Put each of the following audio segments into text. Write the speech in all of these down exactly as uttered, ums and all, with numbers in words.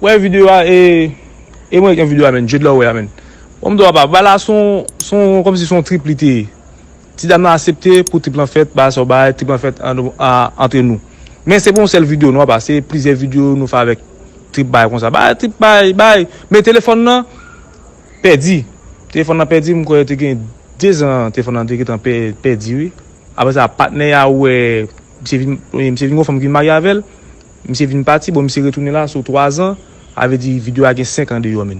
Wè videyo a, e, e mwen gen videyo a, menn. Jed la wè a, menn. Bon, m di w, apa, bagay la se yon, se yon, kòmsi se yon trip li te ye. Ti dam nan aksepte pou trip lan fèt, bagay sa yo bay, trip lan fèt an, a, antre nou. Men se pa yon sèl videyo, non, apa, se plizyè videyo nou fè avèk trip bay konsa. Bay, trip bay, bay. Men telefòn nan pèdi. Telefòn nan pèdi, m kwè te gen de zan, telefòn nan te gentan pè-, pèdi, wi. Apre sa, patnè a wè, misye vin, misye vin gon fanm ki marye avè l. Misye vin pati, bon, misye retounen la sou twa zan, sa vle di videyo a gen senk an deyò, menn.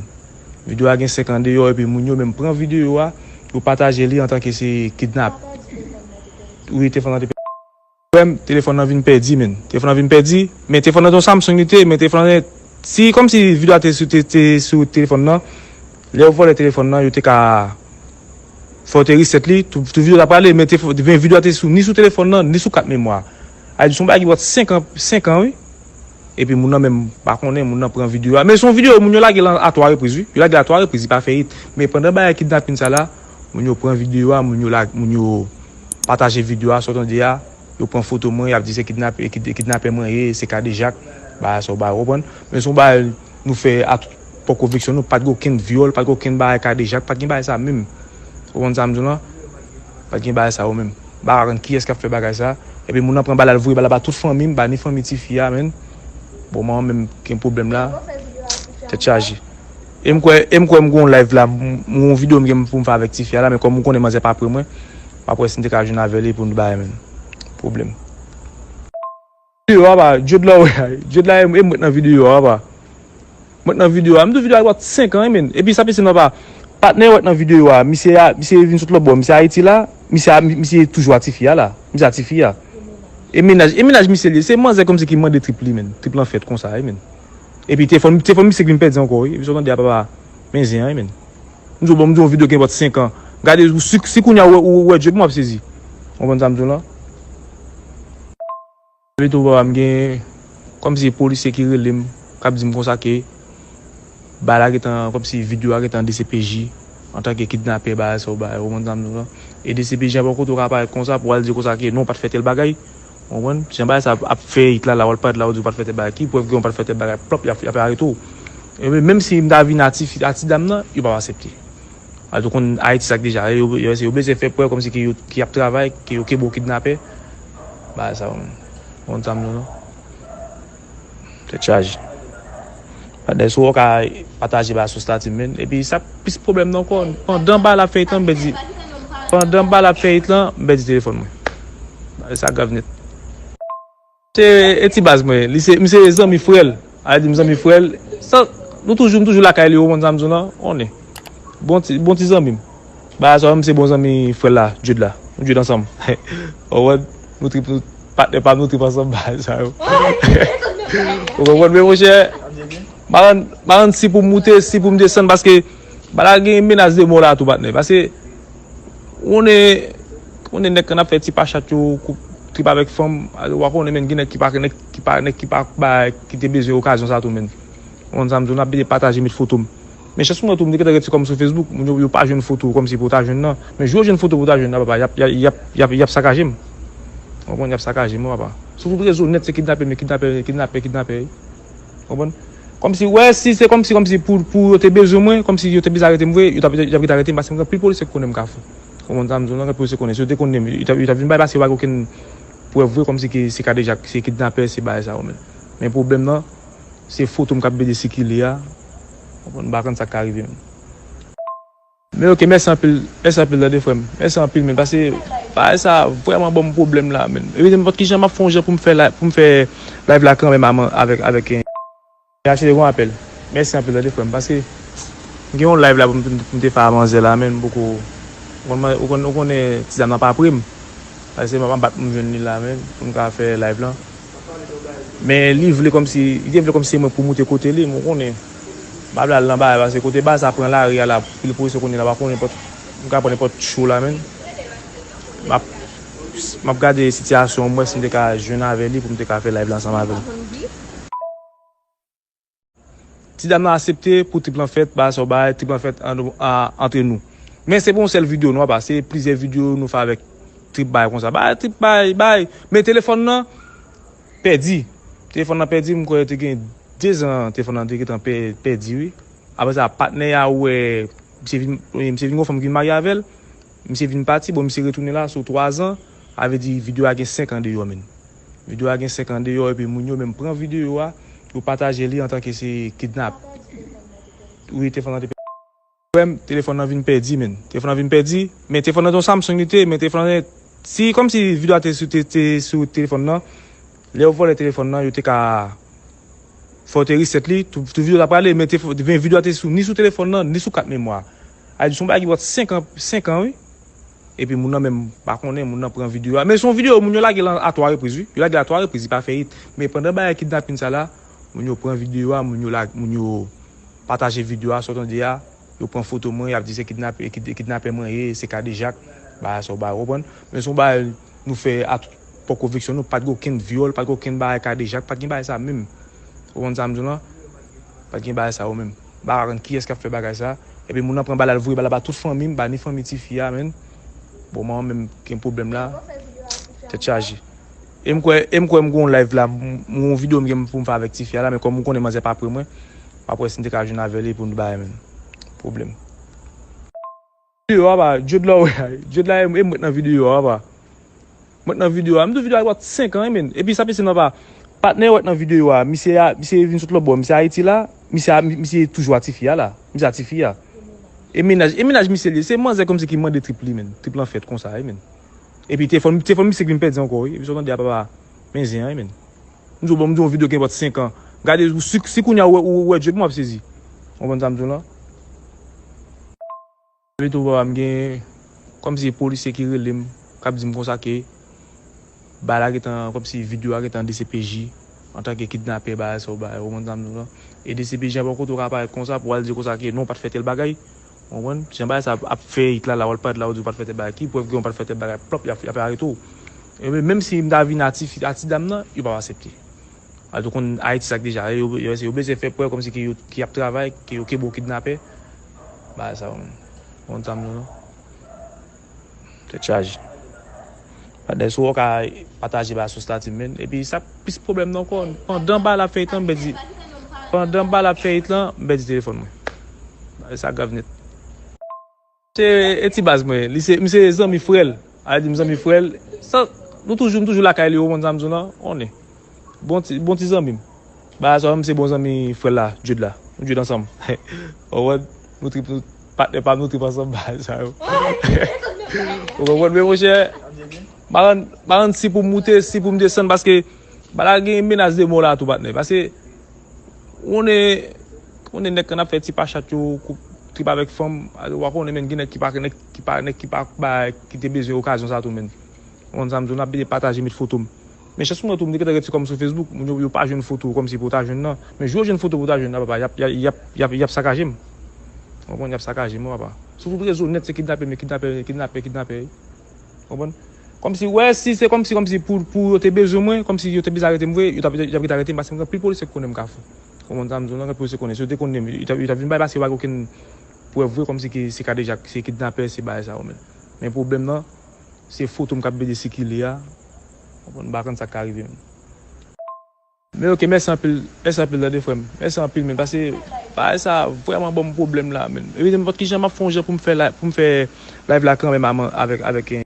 Videyo a gen senk an deyò, epi moun yo menm pran videyo a, yo pataje li antanke se kidnap. Wi, telefòn nan te pèdi. Frè m, telefòn nan vin pèdi, menn. Telefòn nan vin pèdi, men telefòn nan te yon Samsung li te ye, men telefòn nan, si, kòmsi videyo a te sou, te, te sou telefòn nan, lè yo vòlè telefòn nan, yo te ka fè yo te reset li, tout, tout videyo ta prale, men te, men videyo a te sou, ni sou telefòn nan, ni sou kat memwa. A di, se yon bagay ki pral senk an, senk an, wi. Epi moun nan menm pa konnen, moun nan pran videyo a. Men se yon videyo, moun yo lage l a twa repriz, wi. Yo lage l a twa repriz, li pa fè it. Men pandan bagay kidnapin sa la, moun yo pran videyo a, moun yo la, moun yo pataje videyo a, sa w tande a, yo pran foto mwen, y ap di se kidnap-, kid-, kidnapè mwen ye, se kadejak, bagay sa w bay, w konprann? Men se yon bagay nou fè a tout pwòp konviksyon nou, pa t gen okenn vyòl, pa t gen okenn bagay kadejak, pa t gen bagay sa menm. Ou konprann sa m di w lan? Pa t gen bagay sa yo menm. M pa konn kiyès k ap fè bagay sa. Epi moun nan pran bal la, l voye bal la ba tout fanmi m, ba ni fanmi tifi a, menn. Bon, manman m menm gen pwoblèm la. Tèt chaje. E m kwè, e m kwè m gen yon live la, m, m gen yon videyo m gen pou m fè avèk tifi a la, men kòm ou konnen manzè pa pre mwen, m ap wè si m te ka jwenn avè li pou n bay, menn. Pwoblèm. Videyo a, pa, Jed la, wè, Jed la, e m, e m mèt nan videyo a, pa. Mwen nan videyo a, m di w videyo a ap senk an, wi, menn. Epi sa pase nan pa, patnè w nan videyo a, misye a, misye vin sot lòtbò, misye Ayiti la, misye a, misye toujou a tifi a la, misye a tifi a. E mennaj, e mennaj misye li ye, se manzè kòmsi ki mande trip li, menn. Trip lan fèt konsa, wi, menn. Epi telefòn, telefòn misye ki vin pèdi ankò, wi. Epi sa w tande a papa, men zen an, wi, menn. M di w, bon, m di w yon videyo gen bòt senk an. Gade, si, si kounye a ou, ou, ou wè Jed, mwen ap sezi. Ou konprann sa m di w lan? Epi tou, papa m gen kòmsi polisye ki rele m, k ap di m konsa ke bagay la gentan, kòmsi videyo a gentan D C P J, antanke kidnapè, bagay sa yo, bagay, ou konprann sa m di w lan. E D C P J a bò kote w ka parèt konsa pou w al di konsa ke non, w pa t fè tèl bagay. Ou konprann? Jan bagay sa ap, ap fè it la, la, w al parèt la, w di w pa t fè tèl bagay. Ki prèv ke w pa t fè tèl bagay? Plòp, y ap, y ap arete w. E menm si m ta vin a ti fi, a ti dam nan, yo p ap aksepte. Alò, ou konn Ayiti sa k deja, yo, yo, yo bezwen fè kwè kòmsi ke yo, ke y ap travay, ke yo kenbe yon kidnapè. Bagay sa yo, ou konn sa m di w lan? Tèt chaje. Patnè, si w ka pataje bagay sou stati m, menn. Epi sa plis pwoblèm nan ankò. Pandan bagay la ap fè it lan, m pèdi, pandan bagay la ap fè it lan, m pèdi telefòn mwen. Bagay sa grav nèt. Se, e ti baz mwen, li se, misye zanmi frè l. A di m zanmi frè l. Sa, nou toujou, m toujou lakay li, ou konn sa m di w lan, konnen. Bon ti, bon ti zanmi m. Bagay sa, misye bon zanmi frè l la, Jed la. Nou Jed ansanm. Ou konprann? Nou trip, nou, patnè pa m, nou trip ansanm, bagay sa yo. Ou konprann, men monchè, m pa konn, m pa konn si pou m moute, si pou m desann, paske bagay la gen menas de mò la tou, patnè. Paske, ou konnen, ou konnen nèg k ap fè ti pachat yo, koup trip avèk fanm, w a konnen, menn, gen nèg ki pa, nèg ki pa, nèg ki pa bay, ki te bezwen okazyon sa tou, menn. Ou konn sa m di w, n ap pede pataje, met foto m. Men chans pou mwen tou, m te gentan retire kò m sou Facebook, moun yo, yo pa jwenn foto kòmsi pou w ta jwenn nan. Men jou yo jwenn foto pou w ta jwenn nan, papa, y ap, y ap, y ap, y ap, y ap sakaje m. Ou konprann, y ap sakaje m, wi, papa. Sou tout rezo nèt, se kidnapè, men kidnapè, kidnapè, kidnapè, wi. Ou konprann? Kòmsi, wè, si se kòmsi, kòmsi pou, pou yo te bezwen mwen, kòmsi yo te bezwen arete m vre, yo t ap, yo t ap gentan arete m, paske m gen anpil polisye k konnen m Kafou. Ou konprann sa m di w lan, gen anpil polisye k konnen. Si yo te konnen m, yo t ap, yo t ap vin bay, paske yo pa gen okenn prèv vre, kòmsi ke se kadejak, se kidnapè, se bagay sa yo, menn. Men pwoblèm nan, se foto m k ap pede sikile a. Ou konprann, m pa konn sa k ka rive, menn. Men oke, mèsi anpil, mèsi anpil, tande, frè m. Mèsi anpil, menn, paske bagay sa vrèman ban m pwoblèm la, menn. Epi nenpòt ki jan m ap fè yon jan pou m fè la, pou m fè live la kanmenm avèk, avèk, eh, Achete yon apèl. Mèsi anpil, tande, frè m, paske m gen yon live la pou m, pou m te fè a manzè la, menn, m poko, ou konn, ou konn, ou konnen ti dam nan pa pre m. Paske se m ap bat pou m jwenn li la, menn, pou m ka fè live lan. Men li vle kòmsi, li te vle kòmsi se mwen pou moute kote li, men w konnen. M pa vle al nan bagay, paske kote baz sa pran lari a la, pil polisye konnen la, pa konnen nenpòt, m ka pran nenpòt cho la, menn. M ap, m ap gade sitiyasyon an, m wè si m te ka jwenn avè li pou m te ka fè live la ansanm avè l. Ti dam nan aksepte pou trip lan fèt, bagay sa yo bay, trip lan fèt an, a, antre nou. Men se pa yon sèl videyo, non, apa, se plizyè videyo nou fè avèk trip bay konsa. Bay, trip bay, bay. Men telefòn nan pèdi. Telefòn nan pèdi, m kwè te gen Dezan telefòn nan te gentan pè- pèdi, wi. Apre sa, patnè a wè, misye vin, misye vin gon fanm ki vin marye avè l. Misye vin pati, bon, misye retounen la sou twazan. Sa vle di, videyo a gen senk an deyò, menn. Videyo a gen senk an deyò, epi moun yo menm pran videyo a, yo pataje li antanke se kidnap. Wi, telefòn nan te pèdi. Frè m, telefòn nan vin pèdi, menn. Telefòn nan vin pèdi, men telefòn nan te yon Samsung li te, men telefòn nan, si, kòmsi videyo a te sou, te, te sou telefòn nan, lè yo vòlè telefòn nan, yo te ka fè yo te reset li, tout, tout videyo ta prale, men te, men videyo a te sou, ni sou telefòn nan, ni sou kat memwa. A di, se yon bagay ki pral senk an, senk an, wi. Epi moun nan menm pa konnen, moun nan pran videyo a. Men se yon videyo, moun yo lage l a twa repriz, wi. Yo lage l a twa repriz, li pa fè it. Men pandan bagay kidnapin sa la, moun yo pran videyo a, moun yo la, moun yo pataje videyo a, sa w tande a, yo pran foto mwen, y ap di se kidnapè, kid- kidnapè mwen ye, se kadejak, bagay sa w bay, w konprann? Men se yon bagay nou fè a tout pwòp konviksyon nou, pa t gen okenn vyòl, pa t gen okenn bagay kadejak, pa t gen bagay sa menm. Ou konprann sa m di w lan? Pa t gen bagay sa yo menm. M pa konn kiyès k ap fè bagay sa. Epi moun nan pran bal la, l voye bal la ba tout fanmi m, ba ni fanmi tifi a, menn. Bon, mwen menm gen pwoblèm la. Tèt chaje. E m kwè, e m kwè m gen yon live la, m- m- yon videyo m gen pou m fè avèk tifi a la, men kòm ou konnen manzè pa pre mwen, m ap wè si m te ka jwenn avè li pou nou bay, menn. Pwoblèm. Videyo a, pa, Jod la, wè, Jod la, e mwen k nan videyo a, pa. Mwen k nan videyo a, m di w videyo a ap senk an, wi, menn. Epi sa pase nan pa, patnè wè k nan videyo a, misye a, misye vin sot lòtbò, misye Ayiti la, misye a, misye toujou a tifi a la, misye a tifi a. E mennaj, e mennaj misye li ye, se manzè kòmsi ki mande trip li, menn. Trip lan fèt konsa, wi, menn. Epi telefòn, telefòn misye ki vin pèdi ankò, wi. Epi sa w tande a, papa, men zen an, wi, menn. M di w, bon, m di w yon videyo ki gen bòt senk an. Gade, si, si kounye a ou wè, ou wè Jod, mwen ap sezi. Ou konprann sa m di w lan? Epi tou, papa, m gen kòmsi polisye ki rele m, k ap di m konsa ke bagay la gentan, kòmsi videyo a gentan D C P J, antanke kidnapè, bagay sa yo bay, ou konprann sa m di w lan. E D C P J a bò kote w ka parèt konsa pou w al di konsa ke non, w pa t fè tèl bagay. Ou konprann? Jan bagay sa ap, ap fè it la, la w al parèt la, w di w pa t fè tèl bagay. Ki prèv ke w pa t fè tèl bagay? Plòp, y ap, y ap arete w. E men, menm si m ta vin a ti fi, a ti dam nan, yo p ap aksepte. Alò, konn Ayiti sa k deja, yo, yo, yo bezwen fè kwè kòmsi ke yo, ke y ap travay, ke yo kenbe yon kidnapè. Bagay sa yo menm. Ou konn sa m di w lan? Tèt chaje. Patnè, si w ka pataje bagay sou stati m, menn. Epi sa plis pwoblèm nan ankò. Pandan bagay la ap fè it lan, m pèdi. Pandan bagay la ap fè it lan, m pèdi telefòn mwen. Bagay sa grav nèt. Se e ti baz mwen. Li se, m se zanmi frè l. A di m zanmi frè l. Sa, nou toujou, m toujou lakay li, ou konn sa m di w lan? Konnen. Bon ti, bon ti zanmi m. Bagay sa, m se bon zanmi frè l la, Jod la. Nou Jod ansanm. Ou konprann? Nou trip, nou patnè pa m, nou trip ansanm, bagay sa yo. Ou konprann, men monchè, m pa konn, m pa konn si pou m moute, si pou m desann, paske bagay la gen menas de mò la tou, patnè. Paske, ou konnen, ou konnen nèg k ap fè ti pachat yo, koup trip avèk fanm, w a konnen, menn, gen nèg ki pa, nèg ki pa, nèg ki pa, ba, ki te bezwen okazyon sa tou, menn. Ou konn sa m di w, n ap byen pataje, met foto m. Men chans pou mwen tou, m te gentan retire kò m sou Facebook, moun yo, yo pa jwenn foto kòmsi pou w ta jwenn nan. Men jou yo jwenn foto pou w ta jwenn nan, papa, y ap, y ap, y ap, y ap, y ap sakaje m. Ou konprann, y ap sakaje m, wi, papa. Sou tout rezo nèt, se kidnapè, men kidnapè, kidnapè, kidnapè, wi. Ou konprann? Kòmsi, wè, si se kòmsi, kòmsi pou, pou yo te bezwen mwen, kòmsi yo te bezwen arete m vre, yo t ap, yo t ap gentan arete m, paske m gen anpil polisye k konnen m kafou. Ou konprann sa m di w lan, gen anpil polisye k konnen. Si yo te konnen m, yo t ap, yo t ap vin bay, paske yo pa gen okenn prèv vre, kòmsi ke se kadejak, se kidnapè, se bagay sa yo menm. Men pwoblèm nan, se foto m k ap byen sikile a. Ou konprann, m pa konn sa k ka rive menm. Men oke, mèsi anpil, mèsi anpil tande frè m. Mèsi anpil menn, paske bagay sa vrèman ban m pwoblèm la menn. Epi nenpòt ki jan m ap fè yon jan pou m fè la, pou m fè live la kanmenm a man-, avèk, avèk, eh,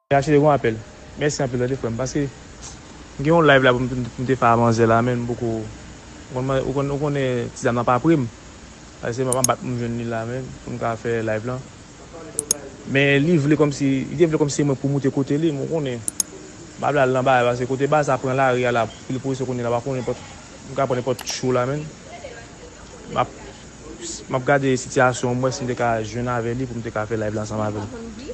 Rachel gon apèl. Mèsi anpil tande frè m, paske m gen yon live la pou m, pou m te fè a manzè la menn, m poko, ou konn, ou konn, ou konnen ti dam nan pa pre m. Paske m ap bat pou m jwenn li la menn, pou m ka fè live lan. Men li vle kòmsi, li te vle kòmsi se mwen pou moute kote li, men w konnen. M ap la l nan bagay, paske kote baz sa pran lari a la, pil polisye konnen la, pa konnen nenpòt, m ka pran nenpòt cho la menn. M ap, m ap gade sitiyasyon an, m wè si m te ka jwenn avè li pou m te ka fè live la ansanm avè l.